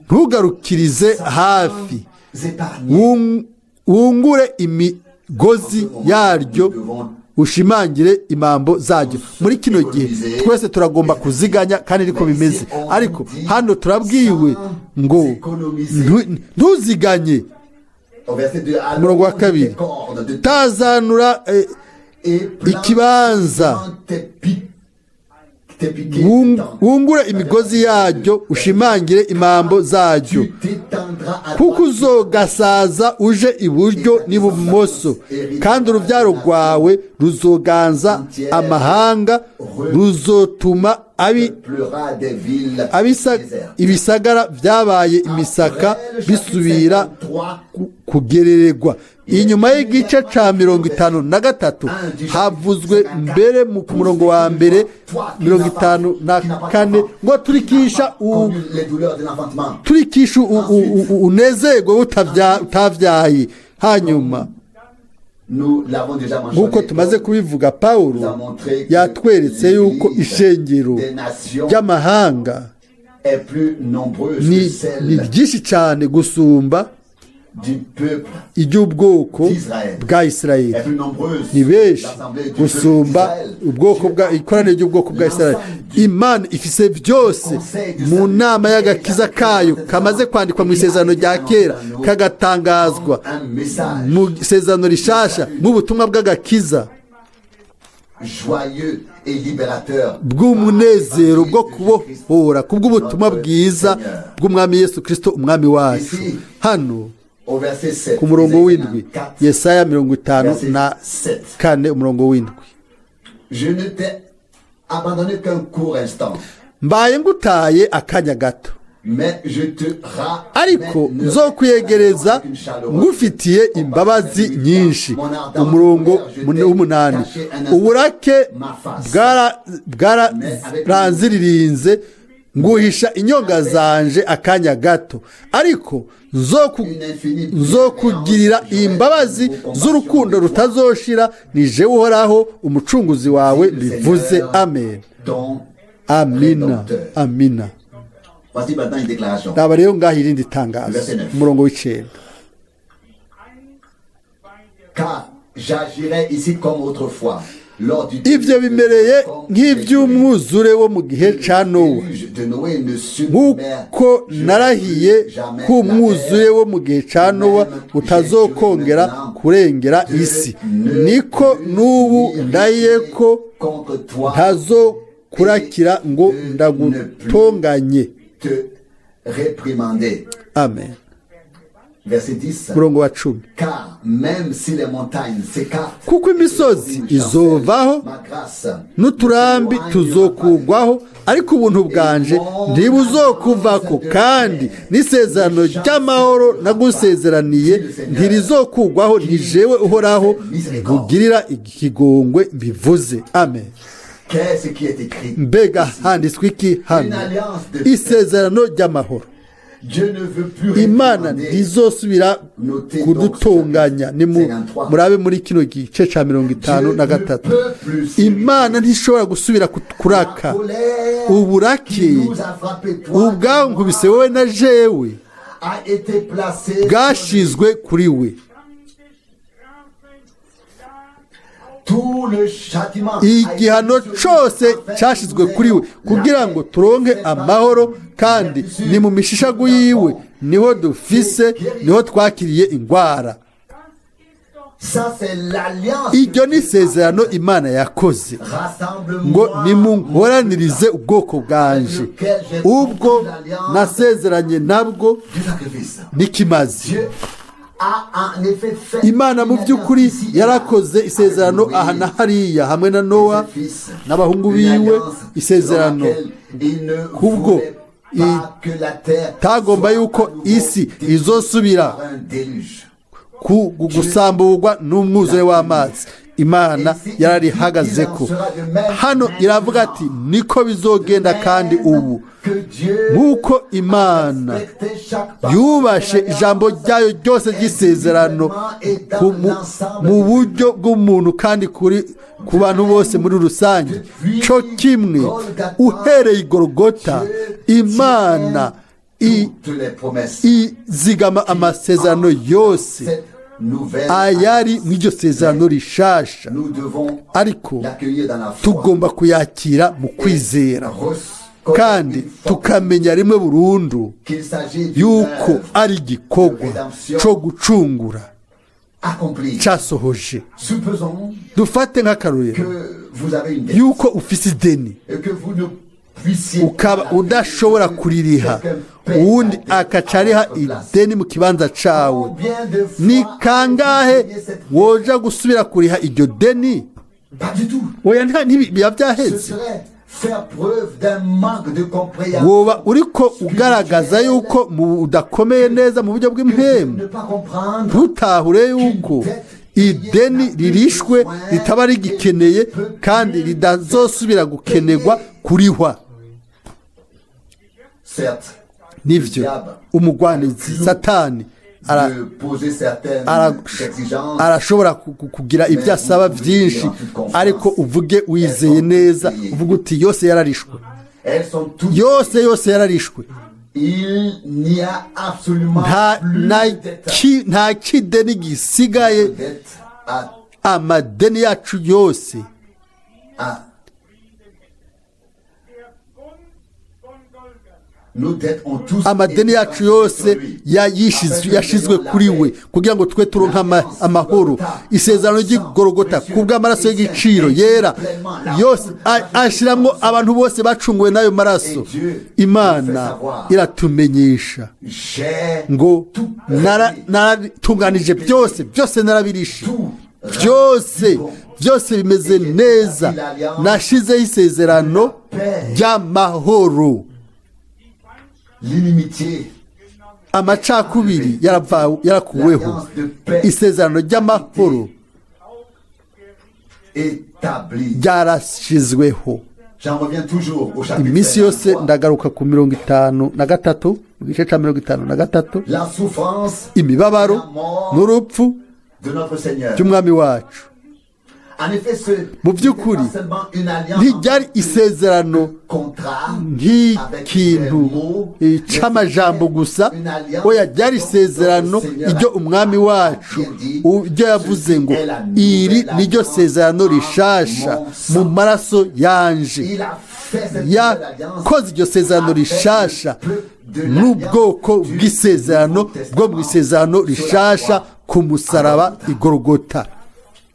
ntugarukirize hafi, wungure imigozi yaryo, ushimangire imambo zaryo." Muri kino gihe twese turagomba kuziganya, kandi niko bimeze, ariko hano turabwiwe ngo ntuziganye. Umurongo wa 2: "Tazanura ikibanza, wungure imigozi yaryo, ushimangire imambo zaryo, kuko uzogasaza uje iburyo n'ibumoso, kandi urubyaro rwawe ruzoganza amahanga, ruzotuma ibisagara byabaye imisaka bisubira kugerererwa." Inyuma y'igice cya 53 havuzwe mbere mu ku murongo wa mbere 54 ngo turikisha unezerwe utavyaye. Hanyuma, nk'uko tumaze kubivuga, Pawulo yatweretse yuko ishengero ry'amahanga ni ryinshi cyane gusumba iry'ubwoko bwa Isirayeli, ni benshi gusumba ubwoko bwa ikoraniro ry'ubwoko bwa Isirayeli. Imana ifise byose mu nama y'agakiza kayo kamaze kwandikwa mu Isezerano rya Kera, kagatangazwa mu Isezerano Rishasha nk'ubutumwa bw'agakiza bw'umunezero bwo kubohora kubw'ubutumwa bwiza bw'Umwami Yesu Kirisito, Umwami wacu. Hano ku murongo w'7, Yesaya 54, umurongo w'7: "Mbaye ngutaye akanya gato, ariko nzokwiyegereza ngufitiye imbabazi nyinshi." Umurongo w'8: "Uburake bwararanziririnze, nguhisha inyonga zanje akanya gato, ariko nzokugirira imbabazi z'urukundo rutazoshira, ni jewe Uhoraho Umucunguzi wawe mbivuze." Amen, amina, amina. Raba rero ngaho irindi tangazo, umurongo w'9: "Ibyo bimereye nk'iby'umwuzure wo mu gihe cya Nowa. Nk'uko narahiye ko umwuzure wo mu gihe cya Nowa utazokongera kurengera isi, niko n'ubu ndahiye ko ntazokurakira ngo ndagutonganye." Amen. Murongo wa 10: "Kuko imisozi izovaho n'uturambi tuzokugwaho, ariko ubuntu bwanje ntibuzokuvako, kandi n'isezerano ry'amahoro nagusezeraniye ntirizokugwaho, ni jewe Uhoraho nkugirira ikigongwe mbivuze." Amen. Mbega handitswe iki hano? Isezerano ry'amahoro. Dieu ne veut plus Imana réprimander. ntizosubira Notez donc kudutunganya. ce Ni 53. murabe muri kino gice ca mirongo itanu Dieu na ne gatatu. peut plus Imana ntishobora gusubira kuraka. La colère Uburake qui nous a frappé, toi ubwawe et moi, nkubise wowe na jewe a été placée bwashizwe kuri we. Tout le châtiment a été Igihano sur lui cose afin que cyashizwe nous kuri we ayons la kugira ngo paix. turonke C'est par amahoro, kandi ni mu mishishagu yiwe niho dufise, niho twakiriye ingwara. Ça, c'est l'alliance. Iryo ni isezerano Imana yakoze ngo Rassemble-moi nimunkoranirize ubwoko bwanje ubwo nasezeranye nabwo du sacrifice. n'ikimazi. Dieu a en effet fait Imana mu une by'ukuri alliance ici et là yarakoze isezerano avec Noé aha na hariya hamwe na Nowa et ses fils. n'abahungu Une biwe, alliance isezerano dans laquelle il ne kubwo voulait pas que la terre itagomba soit yuko à nouveau isi détruite izosubira par un déluge. gusamburwa n'umwuzure w'amazi. Imana yararihagazeko. Hano iravuga ati niko bizogenda kandi ubu Que Dieu nk'uko Imana respectait chaque parole yubashe de l'alliance ijambo ryayo ryose ry'isezerano mu buryo bw'umuntu kandi kuri ku bantu bose muri rusange cyo kimwe, uhereye i Gorogota Imana toutes les promesses. izigama amasezerano yose Cette nouvelle ayari mu iryo sezerano rishasha, nous devons ariko l'accueillir dans la foi. tugomba kuyakira mu kwizera Reconnaître kandi une fois tukamenya rimwe burundu qu'il s'agit d'une yuko œuvre ari igikorwa cyo gucungura accomplie. cyasohoje. Supposons Dufate nk'akarorero que vous avez une dette yuko ufise ideni et que vous ne puissiez ukaba pas la payer, udashobora que kuririha, quelqu'un paie uwundi la dette akaca à ariha votre place. ideni mu kibanza cawe. Combien de fois Ni kangahe avez-vous payé cette dette? woja gusubira kuriha iryo deni? Pas du tout. Oya, biba Ce byaheze. serait faire preuve d'un manque de compréhension. Woba uriko ugaragaza yuko mu udakomeye neza mu buryo Que de bw'impemu ne pas comprendre ntutahure yuko ideni ririshwe ritaba rigikeneye kandi ridazosubira gukenerwa kurihwa. Certes, Nivyo, umugwanizi Satani de poser certaines exigences, arashobora kugira ibyo asaba byinshi, ariko uvuge wizeye neza, uvuge uti yose yararishwe. Elles sont toutes. Yose yose yararishwe. Il n'y a absolument Nta plus na de dette. nta kideni gisigaye. Dette à, Amadeni yacu yose à- Nos dettes ont tous amadeni été yacu transférées yose sur lui. yashizwe kuri we kugira ngo twe turonke amahoro. Isezerano ry'Igorogota kubw'amaraso y'igiciro yera yose ashiramwo abantu bose bacunguwe n'ayo maraso. Imana iratumenyesha J'ai ngo tout réglé. naratunganije byose, byose narabirishe, byose byose bimeze neza, nashizeho isezerano ry'amahoro. L'inimitié, Amacakubiri yarakuweho, isezerano ry'amahoro établie. ryarashizweho. J'en reviens toujours au chapitre Iminsi yose 53. ndagaruka ku 53, mu gice cya 53. La souffrance Imibabaro la mort n'urupfu de notre Seigneur. by'Umwami wacu. En effet, ce Mu by'ukuri, n'était pas seulement une alliance ntiryari en tant que isezerano contrat avec des nk'ikintu mots, c'amajambo gusa. une alliance Oya, ryari dont isezerano notre Seigneur iryo Umwami wacu bien dit, ibyo yavuze ngo ceci est la iri nouvelle niryo alliance sezerano en rishasha mon mu sang. maraso yanje. Il a fait cette nouvelle alliance Yakoze iryo sezerano avec rishasha le peuple de n'ubwoko l'alliance du bw'isezerano Nouveau bwo mu Testament isezerano sur la rishasha croix ku musaraba à Golgotha. I Gorogota.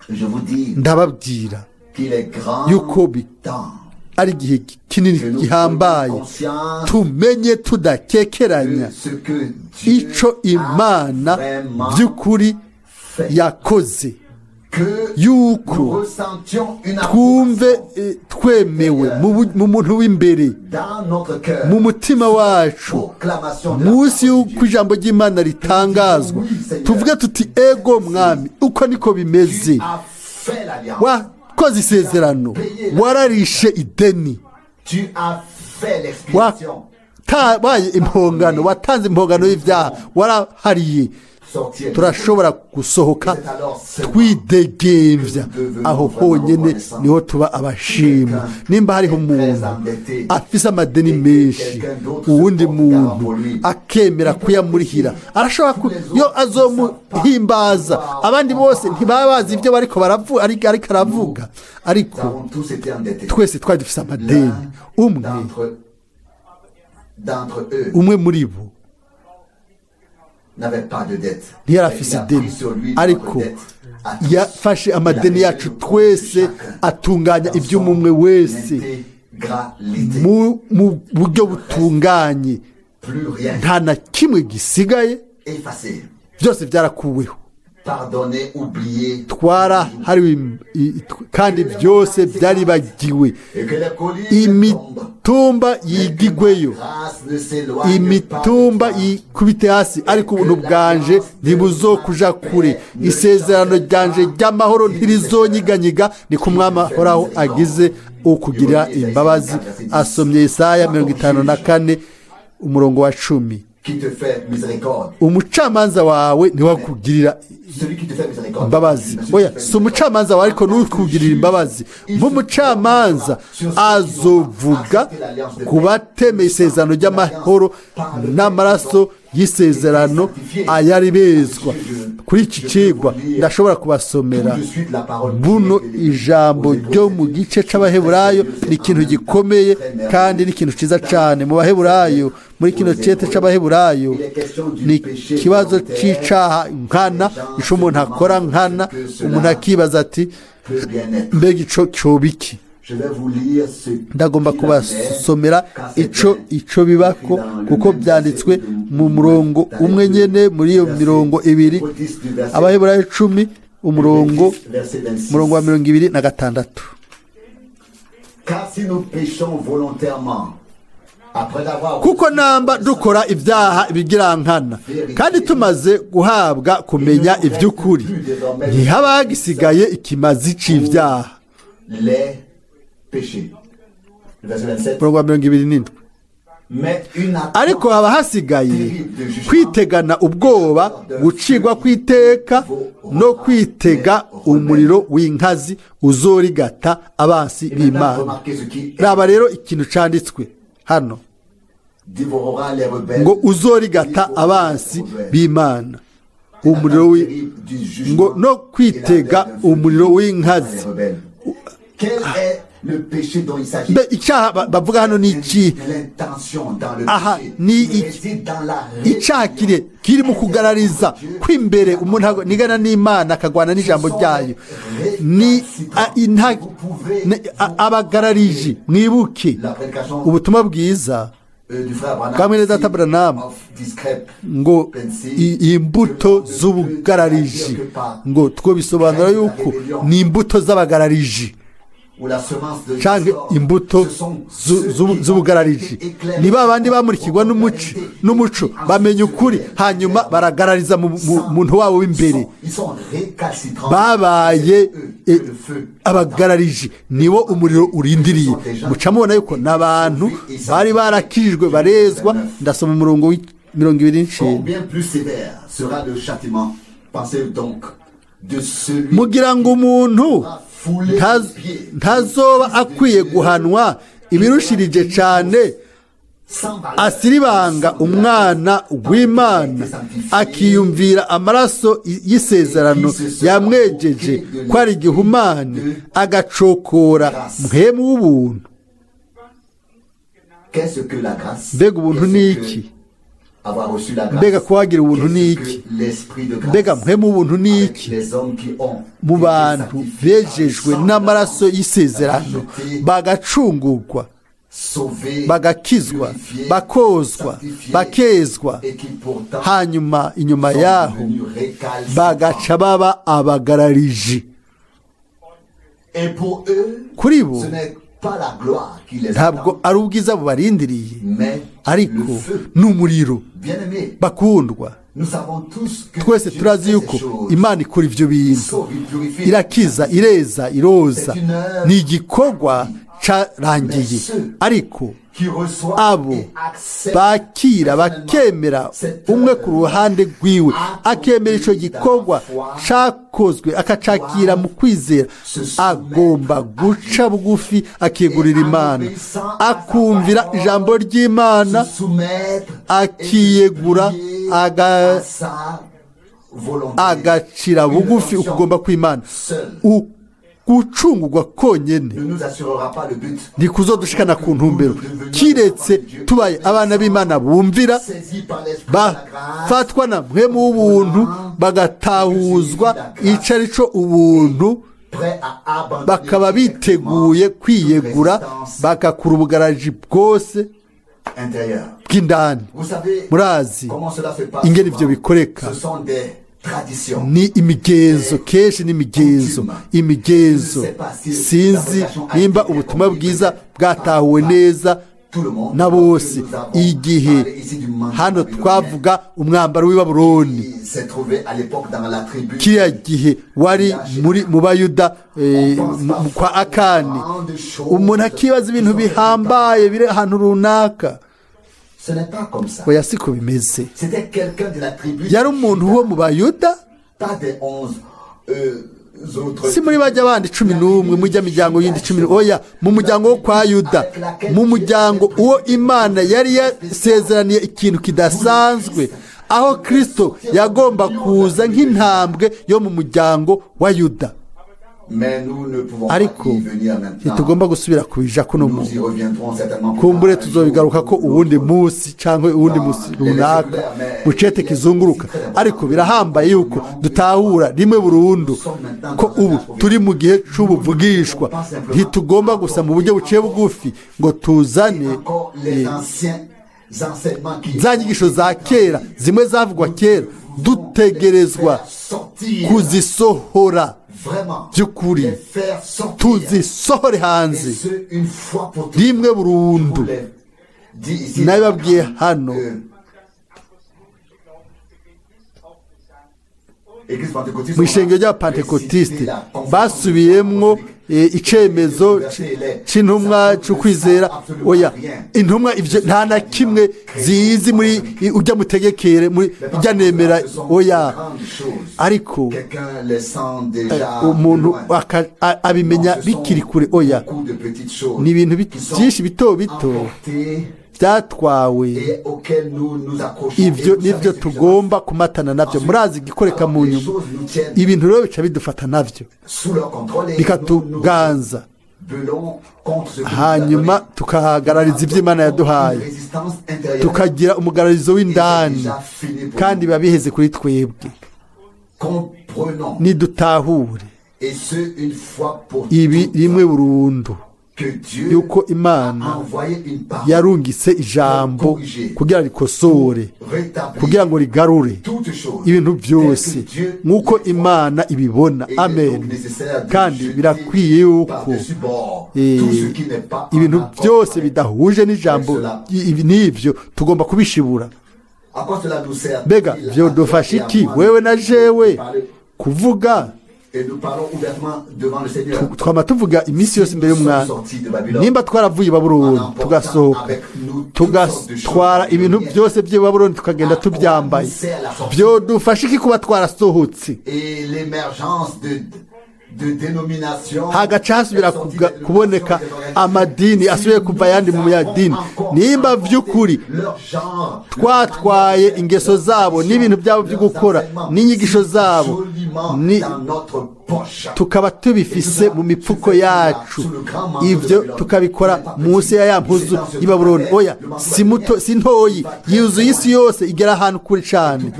Je vous dis Ndababwira qu'il est grand yuko temps ari igihe kinini que nous gihambaye prenions conscience tumenye tudakekeranya de ce que Dieu ico a Imana vraiment by'ukuri fait. yakoze, Que nous yuko ressentions une twumve approbation twemewe mu muntu w'imbere, dans notre cœur. mu mutima wacu, Proclamation de la munsi parole de y'uko Dieu. ijambo ry'Imana ritangazwa, tuvuge tuti ego Mwami, uko niko bimeze. Tu as fait l'alliance. Wakoze isezerano, wararishe ideni, Tu as fait l'expiation. Wabaye impongano, watanze impongano y'ibyaha, warahariye. Sortir. Turashobora gusohoka twidegembya. Aho honyine niho tuba abashima. Nimba hariho umuntu afise amadeni menshi, uwundi muntu akemera kuyamurihira, arashobora yo azomuhimbaza. Abandi bose ntibaba bazi ibyo bariko baravuga, ariko aravuga. Ariko Nous avons tous été endettés. twese twari dufise amadeni. Umwe D'entre eux umwe muri bo n'avait pas de dette. ntiyari afise ideni, ariko yafashe amadeni yacu twese, atunganya iby'umumwe wese L'intégralité. mu buryo butunganye. Plus rien. Nta na kimwe gisigaye. Effacé. Byose byarakuweho. Pardonné, oublié. Twarahariwe kandi byose byaribagiwe. Et que les collines tombent. Imitumba yigigweyo, Grâce ne s'éloigne pas de imitumba toi. yikubite hasi, ariko ubuntu bwanje ntibuzokuja kure, isezerano ryanje ry'amahoro ntirizonyiganyiga, ni ku Mwami ahoraho agize ukugirira imbabazi. Asomye Isaya 54, umurongo wa 10. Qui te fait miséricorde. Umucamanza wawe niwakugirira Celui qui te fait miséricorde. imbabazi. Oya, si umucamanza wawe, ariko n'ukugirira imbabazi. Nk'umucamanza azovuga ku batemeye isezerano ry'amahoro n'amaraso y'isezerano ayari bezwa. Kuri iki cigwa ndashobora kubasomera buno ijambo ryo mu gice c'Abaheburayo. Ni ikintu gikomeye kandi ni ikintu ciza cane. Mu Baheburayo, muri kino cete c'Abaheburayo, ni ikibazo c'icaha nkana, ico umuntu akora nkana. Umuntu akibaza ati: Peut bien être. "Mbega ico coba iki?" Je vais vous lire ce Ndagomba qu'il en est, kubasomera car c'est ico bien ico bibako, kuko byanditswe mu murongo umwe nyene muri iyo mirongo ibiri. Abaheburayo 10, umurongo Verset 26. umurongo wa 26. Car si nous péchons volontairement, après avoir Kuko namba dukora ibyaha ibigirankana, kandi tumaze guhabwa kumenya iby'ukuri, ntihaba hagisigaye ikimazi c'ibyaha. Les péchés. Le verset 27. Umurongo wa 27. Mais une attente Ariko haba hasigaye kwitegana ubwoba gucirwa kw'iteka no kwitega umuriro w'inkazi uzorigata abansi Et maintenant, b'Imana. remarquez ce qui est. Raba rero ikintu canditswe hano Dévorera les rebelles. ngo uzorigata abansi b'Imana, umuriro ngo no kwitega umuriro w'inkazi. Quel est le péché dont il s'agit? Mbe icyaha bavuga hano ni ikihe? L'intention dans le Aha, péché ni réside dans la icyaha kire kiri mu kugarariza kw'imbere, umuntu nigana n'Imana, akagwana n'ijambo ryayo. Ni abagarariji. Mwibuke La prédication ubutumwa bwiza du frère Branham bwa mwene data Branham of discrepancy ngo imbuto z'ubugarariji, ngo two bisobanura yuko ni imbuto z'abagarariji ou la semence de canke discorde. imbuto Ce sont ceux qui ont z'ubugarariji. été éclairés Ni ba bandi bamurikirwa n'umuco, bamenya ukuri, hanyuma baragarariza mu muntu wabo w'imbere. Ils sont récalcitrants. Babaye C'est eux que le feu abagarariji, nibo umuriro urindiriye. Muca mubona yuko n'abantu bari barakijijwe, barezwa. Ndasoma umurongo 29. Combien plus sévère sera le châtiment, pensez donc, de celui Mugira ngo umuntu ntazoba akwiye guhanwa ibirushirije cane, sans valeur, asiribanga umwana w'Imana, akiyumvira amaraso y'isezerano yamwejeje ko ari igihumane, agacokora Mpwemu w'ubuntu? Qu'est-ce que la grâce? Mbega ubuntu Qu'est-ce ni que iki? avoir reçu la grâce? Mbega kuhagira ubuntu ni Qu'est-ce iki? que l'esprit de grâce? Mbega Mpwemu w'ubuntu ni Avec iki? les hommes qui ont Mu été bantu sanctifiés bejejwe par le sang n'amaraso de y'isezerano, bagacungurwa, sauvés, bagakizwa, purifiés, bakozwa, sanctifiés, bakezwa, et qui pourtant hanyuma inyuma sont yaho devenus récalcitrants. bagaca baba abagarariji. Et pour eux, Kuri bo ce n'est pas la gloire qui les ntabwo attend, ari ubwiza bubarindiriye, mais ariko le feu. ni umuriro. Bien-aimés, Bakundwa, nous savons tous que twese Dieu turazi fait yuko ces choses. Imana ikora ivyo bintu. Sauve, il purifie. Irakiza, ireza, iroza, ni igikorwa carangiye. Ariko Abo bakira bakemera umwe ku ruhande rwiwe, akemera icyo gikorwa cyakozwe, akacakira mu kwizera, agomba guca bugufi akegurira Imana, akumvira ijambo ry'Imana, akiyegura, agacira bugufi ukugomba kw'Imana. Gucungurwa konyene ntikuzodushikana ku ntumbero, kiretse tubaye abana b'Imana bumvira, bafatwa na mpwemu w'ubuntu, bagatahuzwa ico ari co ubuntu, bakaba biteguye kwiyegura, bagakura ubugaraji bwose bw'indani. Murazi ingene ivyo bikoreka? Ni imigenzo, kenshi ni imigenzo. Sinzi nimba ubutumwa bwiza bwatahuwe neza na bose. Igihe hano twavuga umwambaro w'i Babuloni, kiriya gihe wari muri mu Bayuda kwa Akani, umuntu akibaza ibintu bihambaye biri ahantu runaka. Oya, siko bimeze. Yari umuntu wo mu Bayuda, si muri bajya bandi 11, mujya miryango yindi 10. Oya, mu muryango wo kwa Yuda, mu muryango uwo Imana yari yasezeraniye ikintu kidasanzwe, aho Kristo yagomba kuza nk'intambwe yo mu muryango wa Yuda. Ariko ntitugomba gusubira kubija kuno muntu. Kumbure tuzobigaruka ko uwundi munsi cyangwa uwundi munsi runaka bucete kizunguruka. Ariko birahambaye yuko dutahura rimwe burundu ko ubu turi mu gihe c'ubuvugishwa. Ntitugomba gusa mu buryo buciye bugufi ngo tuzane za nyigisho za kera, zimwe zavugwa kera. Dutegerezwa kuzisohora by'ukuri, tuzisohore hanze rimwe burundu. Nabibabwiye hano, mu ishengero ry'abapantekotiste basubiyemwo icemezo c'intumwa c'ukwizera. Oya, intumwa ivyo nta na kimwe zizi muri ujya mutegekere, muri ujya nemera. Oya, ariko umuntu abimenya bikiri kure. Oya, ni ibintu byinshi bito bito byatwawe, ibyo nibyo tugomba kumatana nabyo. Murazi igikoreka mu nyuma, ibintu rero bica bidufata nabyo bikatuganza, hanyuma tukahagarariza ibyo Imana yaduhaye, tukagira umugararizo w'indani, kandi biba biheze kuri twebwe. Nidutahure ibi rimwe burundu, yuko Imana yarungitse ijambo kugira rikosore, kugira ngo rigarure ibintu byose nk'uko Imana ibibona. Amen. Kandi birakwiye yuko ibintu byose bidahuje n'ijambo n'ibyo tugomba kubishibura. Mbega vyodufasha iki wewe na jewe kuvuga? Twama tuvuga iminsi yose imbere y'umwami. Nimba twaravuye i Babuloni tugasohoka, tugatwara ibintu byose by'i Babuloni, tukagenda tubyambaye, byodufasha iki kuba twarasohotse? Hagaca hasubira kuboneka amadini asubiye kuva ayandi mu yadini. Nimba vy'ukuri twatwaye ingeso zabo n'ibintu byabo byo gukora n'inyigisho zabo, tukaba tubifise mu mipfuko yacu, ivyo tukabikora munsi ya ya mpuzu y'i Babuloni. Oya, si muto, si ntoyi, yuzuye isi yose, igera ahantu kure cane.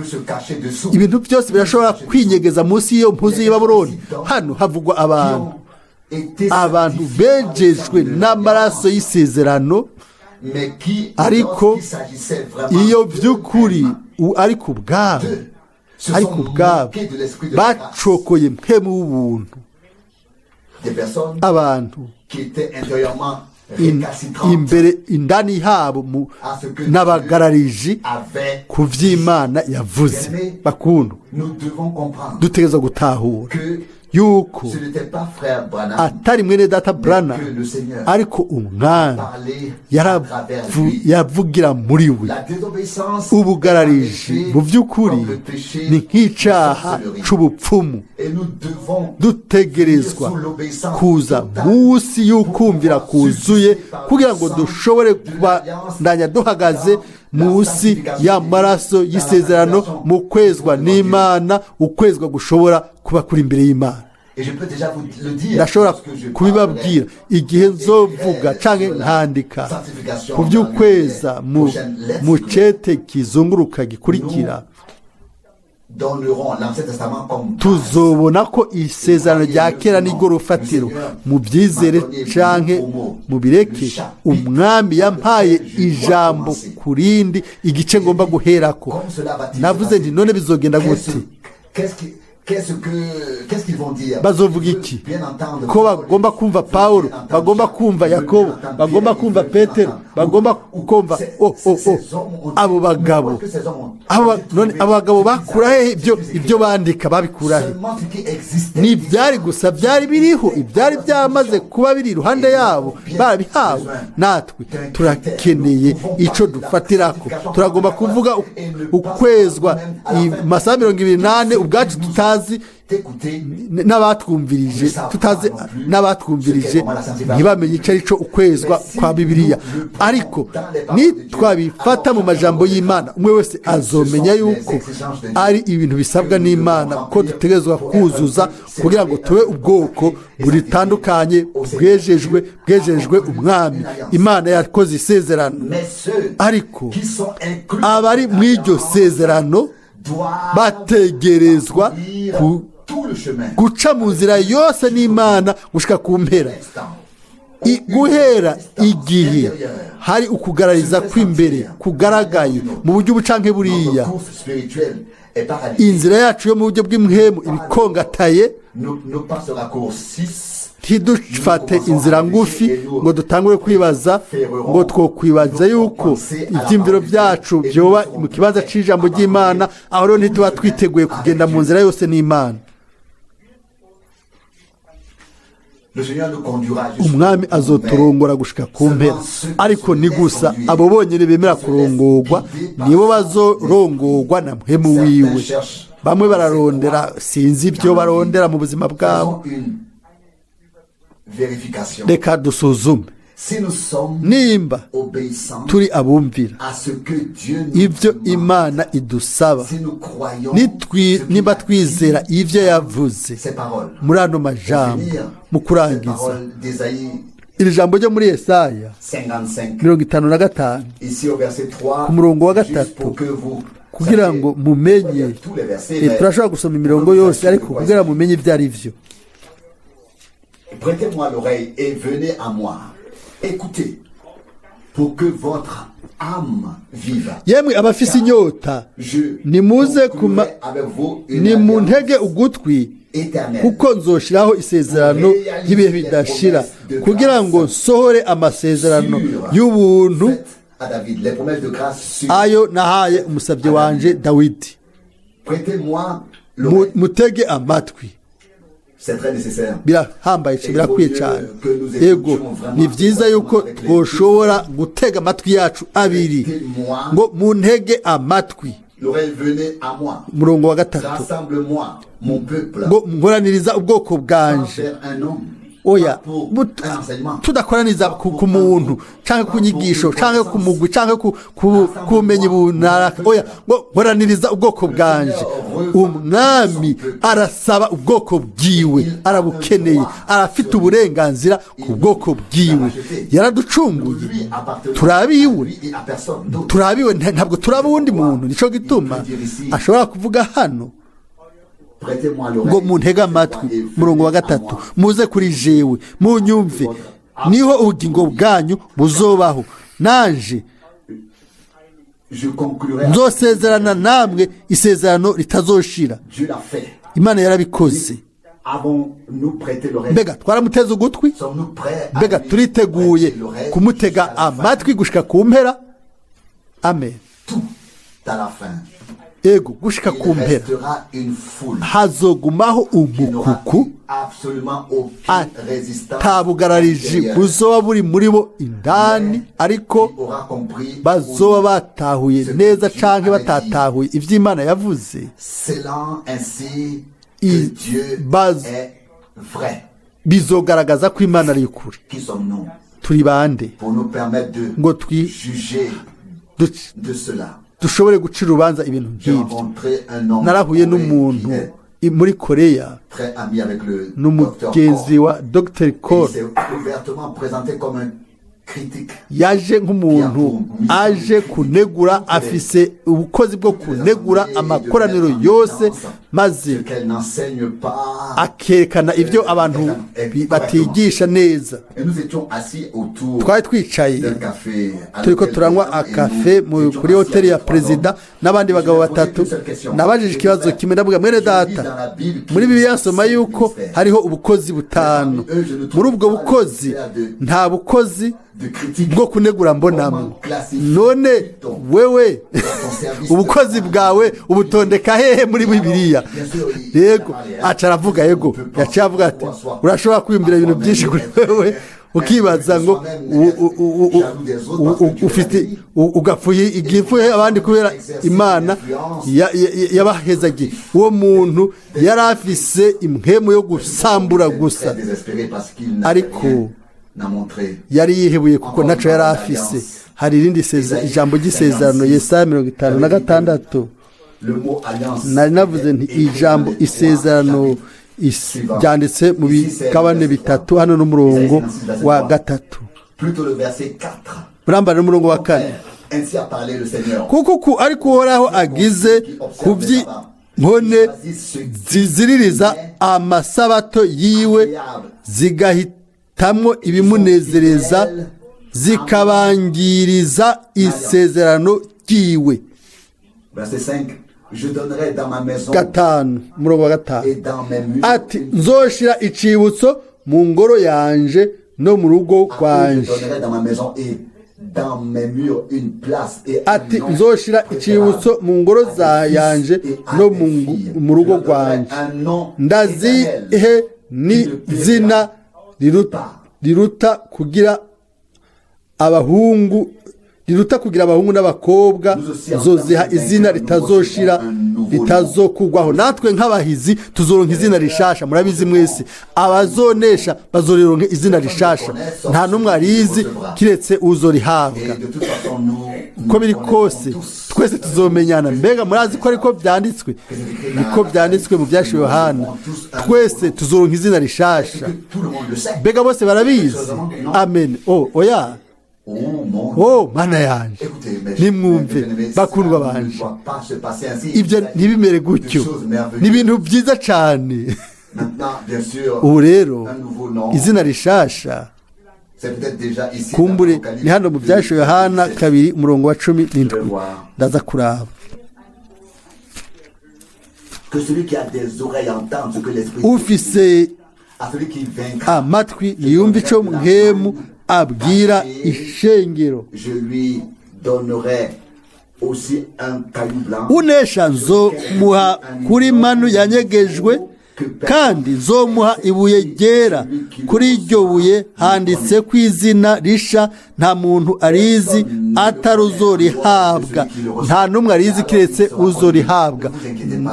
Ibintu byose birashobora kwinyegeza munsi y'iyo mpuzu y'i Babuloni. Hano havugwa abantu bejejwe n'amaraso y'isezerano, ariko iyo by'ukuri ariko ubwabo, ariko ubwabo bacokoye mpemu w'ubuntu, abantu imbere indani habo n'abagarariji ku vy'Imana yavuze. Bakundwa, dutegerezwa gutahura Yuko ce n'était pas frère Branham, atari mwene data Branham, mais que le Seigneur ariko umwami parlait à travers lui. Yavugira muri we. La désobéissance Ubugarariji est mu by'ukuri comme le péché ni nk'icyaha de sorcellerie. c'ubupfumu. Et nous devons Dutegerezwa venir sous l'obéissance kuza totale munsi y'ukumvira pour pouvoir kuzuye subsister par kugira le ngo sang dushobore de kubandanya duhagaze dans la munsi sanctification y'amaraso dans la y'isezerano sanctification mu kwezwa devant Dieu. n'Imana, ukwezwa gushobora kuba kuri imbere y'Imana. Et je peux déjà vous le dire Ndashobora lorsque je kubibabwira parlerai igihe nzovuga canke nkandika sanctification ku dans by'ukweza les mu prochaines lettres mu cete kizunguruka gikurikira. Donneront l'Ancien Testament comme base. Tuzobona ko isezerano rya kera niryo rufatiro mu byizere canke mu bireke. Umwami yampaye ijambo ku rindi, igice ngomba guherako. Comme cela va-t-il se Navuze passer? nti: none bizogenda Qu'est-ce gute? qu'est-ce qui- qu'est-ce que qu'est-ce qu'ils vont dire? Bazovuga Ils veulent iki? bien entendre Ko Paul, bagomba kumva ils veulent Pawulo, bien entendre bagomba Jacques, kumva ils veulent Yakobo, bien entendre bagomba Pierre, kumva ils veulent bien Petero, entendre- bagomba kumva Ces- oh. ces hommes ont- Abo bagabo, Mais où est-ce que ces hommes ont- abo none ont abo bagabo trouvé bakura hehe ibyo ce qu'ils ibyo bandika? Babikura he? Seulement ce qui existait. Ni ibyari gusa byari biriho, ibyari byamaze kuba biri iruhande yabo, barabihawe. Natwe turakeneye ico dufatirako. Turagomba kuvuga ukwezwa amasaha 24 ubwacu tutazi T'écouter, n'abatwumvirije tutazi, n'abatwumvirije ntibamenye icyo ari cyo ukwezwa kwa Bibiliya. Ariko nitwabifata mu majambo y'Imana, umwe wese azomenya yuko ari ibintu bisabwa n'Imana ko dutegerezwa kuzuza kugira ngo tube ubwoko buritandukanye, bwejejwe, bwejejwe umwami. Imana yakoze isezerano. Mais ceux Ariko qui sont inclus abari mu iryo sezerano doivent bategerezwa parcourir tout le chemin. guca mu nzira yose n'Imana gushika ku mpera. Instant. Guhera igihe hari ukugarariza kw'imbere kugaragaye mu buryo ubu canke buriya, Notre course spirituelle est paralysée. inzira yacu yo mu buryo bw'impwemu ibikongataye. Nos pas se raccourcissent. Ntidufate inzira ngufi ngo dutangure kwibaza ngo twokwibaza yuko ibyiyumviro byacu byoba mu kibanza c'ijambo ry'Imana. Aho rero ntituba twiteguye kugenda mu nzira yose n'Imana. Le Seigneur nous conduira jusqu'au Umwami bout, azoturongora gushika ku mpera, ariko ni gusa abo bonyine bemera kurongorwa nibo bazorongorwa na mpwemu wiwe. Bamwe bararondera, sinzi ibyo barondera mu buzima bwabo. Faisons une vérification. Reka dusuzume. Si nous sommes Nimba obéissants turi abumvira à ce que Dieu nous ibyo demande, Imana idusaba, si nous croyons ce qu'il nimba a dit twizera ibyo yavuze ces paroles, muri ano majambo, finir, mu ces kurangiza, paroles d'Ésaïe iri jambo ryo muri Yesaya 55, 55, ici au verset 3, ku murongo wa juste gatatu, pour que vous kugira sachiez, ngo mumenye. tous les versets, mais Turashobora gusoma imirongo yose, ariko kugira mumenye ibyo ari byo. Prêtez-moi l'oreille et venez à moi. Écoutez, pour que votre âme vive. Yemwe abafise inyota, Je nimuze kuma conclurai avec vous une nimuntege alliance ugutwi, éternelle. Kuko nzoshiraho isezerano ry'ibihe bidashira, kugira ngo nsohore amasezerano y'ubuntu Faites à David les promesses de grâce sur. ayo nahaye umusabyi wanje Dawidi. Prêtez-moi l'oreille. Mutege amatwi. C'est très nécessaire. Birahambaye, birakwiye cyane. Yego, ni byiza yuko twoshobora gutega amatwi yacu abiri ngo muntege amatwi. L'oreille, venez à moi. Umurongo wa gatatu. Rassemble-moi mon peuple. Ngo nkoraniriza ubwoko Pas bwanje. vers un homme. Oya, Pas pour un enseignement. tudakoraniza ku muntu cyangwa ku nyigisho cyangwa ku mugwi cyangwa ku bumenyi bunaka. Oya, ngo nkoraniriza ubwoko bwanje. Umwami arasaba ubwoko bwiwe, arabukeneye, arafite uburenganzira ku bwoko bwiwe. Yaraducunguye, Lui appartenant turabiwe. à lui et à personne d'autre. Turabiwe, ntabwo turaba uwundi muntu. Nico gituma ashobora kuvuga hano Prêtez-moi l'oreille. ngo muntege amatwi, Et venez murongo wa à gatatu, moi. muze kuri jewe munyumve, niho ubugingo bwanyu buzobaho, nanje Je conclurai. Nzosezerana namwe isezerano ritazoshira. Dieu l'a fait. Imana yarabikoze. Avons-nous prêté l'oreille? Mbega twaramuteze ugutwi? Sommes-nous prêts à Mbega lui turiteguye prêter l'oreille kumutega jusqu'à la fin? amatwi gushika ku mpera? Amen. Tout à la fin. Ego, gushika Il ku mpera restera une foule hazogumaho qui n'aura umukuku eu absolument aucune résistance atabugarariji intérieure, buzoba buri muri bo indani, ariko qui aura compris bazoba batahuye neza canke batatahuye ivy'Imana yavuze, scellant ainsi que Dieu est vrai. Bizogaragaza ko Imana ari ukuri. Qui sommes-nous Turi bande pour nous permettre de ngo juger de cela? dushobore gucira urubanza ibintu J'ai nk'ibyo? rencontré un homme Narahuye en Corée n'umuntu qui est muri Koreya, très ami avec le docteur n'umugenzi Koh. wa Dr Il Cole. s'est ouvertement présenté comme un critique. Yaje nk'umuntu aje kunegura, afise ubukozi bwo kunegura amakoraniro yose, maze Ce qu'elle n'enseigne pas. akerekana ibyo abantu batigisha neza. Et nous étions assis autour Twari twicaye d'un café à turiko l'hôtel turanywa président et akafe nous étions kuri assis hoteli ya avec trois perezida hommes. n'abandi Je bagabo lui ai posé batatu. une seule question. Nabajije J'ai ikibazo dit, kimwe, ndavuga: mwene je lis data, dans la Bible qu'il muri Bibiliya y a nsoma cinq yuko ministères. hariho ubukozi butanu. Muri ubwo bukozi nta bukozi De critique. bwo kunegura mbonamo. None wewe ubukozi bwawe ubutondeka hehe muri Bibiliya? Yego, aca aravuga. Yego, yaciye avuga ati: urashobora kwiyumvira ibintu byinshi kuri wewe, ukibaza ngo ufite ugapfuye igifuhe abandi kubera Imana yabahezagiye. Uwo muntu yari afise impwemu yo gusambura gusa, Très désespéré parce qu'il n'avait ariko rien à montrer. yari yihebuye kuko ntaco yari afise. Hari irindi ijambo ry'isezerano, Yesaya 56. Le mot alliance Nari navuze nti ijambo isezerano ryanditse mu bigabane bitatu, hano n'umurongo wa gatatu. Plutôt le verset 4. Murambara n'umurongo wa kane. Ainsi a parlé le Seigneur. Kuko ku ariko Uhoraho agize ku by'inkone ziziririza amasabato yiwe, zigahitamwo ibimunezereza, zikabangiriza isezerano ryiwe. Verset 5. Je donnerai dans ma maison Gatanu, umurongo wa gatanu. et dans mes murs Ati: nzoshira icibutso mu ngoro yanje no mu rugo à eux, rwanje. je donnerai dans ma maison et dans mes murs une place et un Ati: nom nzoshira préférable icibutso mu ngoro à des za fils yanje et à no des filles. mu rugo Je leur donnerai rwanje, un nom éternel ndazihe ni qui ne périra zina pas. riruta kugira abahungu, riruta kugira abahungu n'abakobwa. Nzoziha izina ritazoshira, ritazokugwaho. Natwe nk'abahizi tuzoronka izina rishasha. Murabizi mwese, abazonesha bazorironka izina rishasha. Nta n'umwe arizi kiretse uzorihabwa. Et de toute façon, nous Uko biri kose twese tuzomenyana. Mbega murazi ko ariko byanditswe? Niko byanditswe mu byashiwe Yohana, twese tuzoronka izina rishasha. Tout le monde le sait. Mbega bose barabizi? Amen. Oh oya. Oh mon Oh Mana yanje, Écoutez, mes nimwumve bien-aimés, bakundwa ça ne banje, doit pas se passer ainsi. Ibyo ntibimere gutyo, ni ibintu byiza cyane. Maintenant, bien sûr, Ubu rero un nouveau nom. izina rishasha C'est peut-être déjà ici kumbure dans Apocalypse ni hano mu byashiwe Yohana 2, 2, umurongo wa 17. Ndaza kuraba. Que celui qui a des oreilles entende ce que l'Esprit dit. Ufise À celui qui vaincra, amatwi yumva ico Mpwemu abwira ishengero. Je lui donnerai aussi un caillou blanc. Unesha nzomuha kuri manu yanyegejwe, kandi nzomuha ibuye ryera. Kuri iryo buye handitse ku izina risha, nta muntu arizi atari uzorihabwa. Nta n'umwe arizi kiretse uzorihabwa.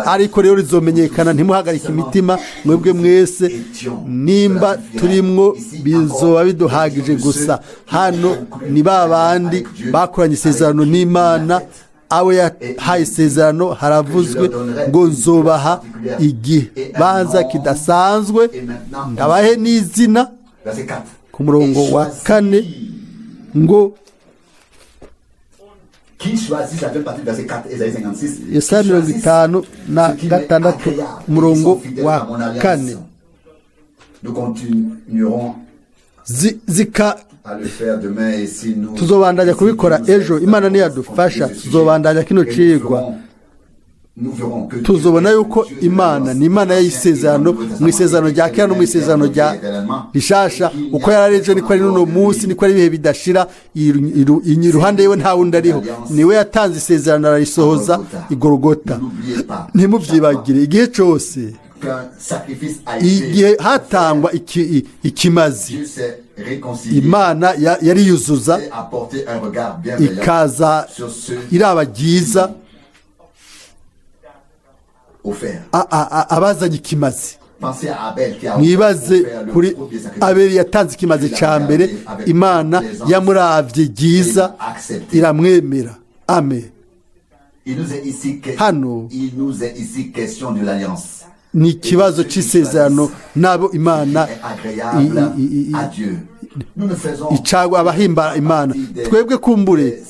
Ariko rero rizomenyekana, ntimuhagarike imitima mwebwe mwese. Nimba turimwo bizoba biduhagije gusa. Hano ni ba bandi bakoranye isezerano n'Imana, abo yahaye isezerano. Haravuzwe ngo: nzobaha igibanza kidasanzwe, ndabahe n'izina. Verset 4. Ku murongo wa kane ngo Qui choisit, la deuxième partie du verset 4, Ésaïe 56. Yesaya Qui mirongo choisissent itanu na ce qui m'est gatandatu, agréable et qui umurongo sont fidèles wa à mon alliance. kane. Nous continuerons Zika à le faire demain et si nous Tuzobandanya si kubikora nous ejo, Imana niyadufasha, continuer ce sujet, tuzobandanya kino et nous cigwa. ferons Tuzobona yuko Imana ni Imana y'isezerano, mu isezerano rya kera no mu isezerano rya rishasha. Uko yari ejo niko ari n'uno munsi, niko ari ibihe bidashira. Iruhande yiwe nta wundi ariho. Niwe yatanze isezerano, ararisohoza Igorogota. Ntimubyibagire, igihe cyose igihe hatangwa ikimazi, Imana yariyuzuza, ikaza iraba ryiza abazanye ikimazi. Mwibaze kuri Abeli yatanze ikimazi cya mbere, Imana yamuravye ryiza, iramwemera. Amen. Hano ni ikibazo cy'isezerano n'abo Imana icagwa, abahimbara Imana. Twebwe kumbure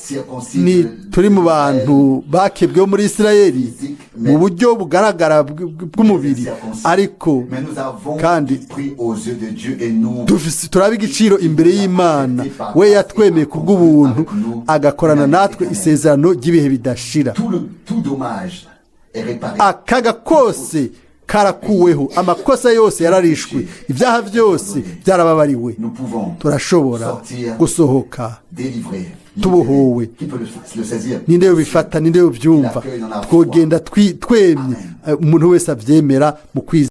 ni turi mu bantu bakebwe bo muri Isirayeli mu buryo bugaragara bw'umubiri, ariko kandi turaba igiciro imbere y'Imana, we yatwemeye ku bw'ubuntu, agakorana natwe isezerano ry'ibihe bidashira. Akaga kose karakuweho, amakosa yose yararishwe, ibyaha byose byarababariwe. Turashobora gusohoka tubohowe. Ninde bifata? Ninde byumva? Twogenda twemye, umuntu wese abyemera mu kwizera.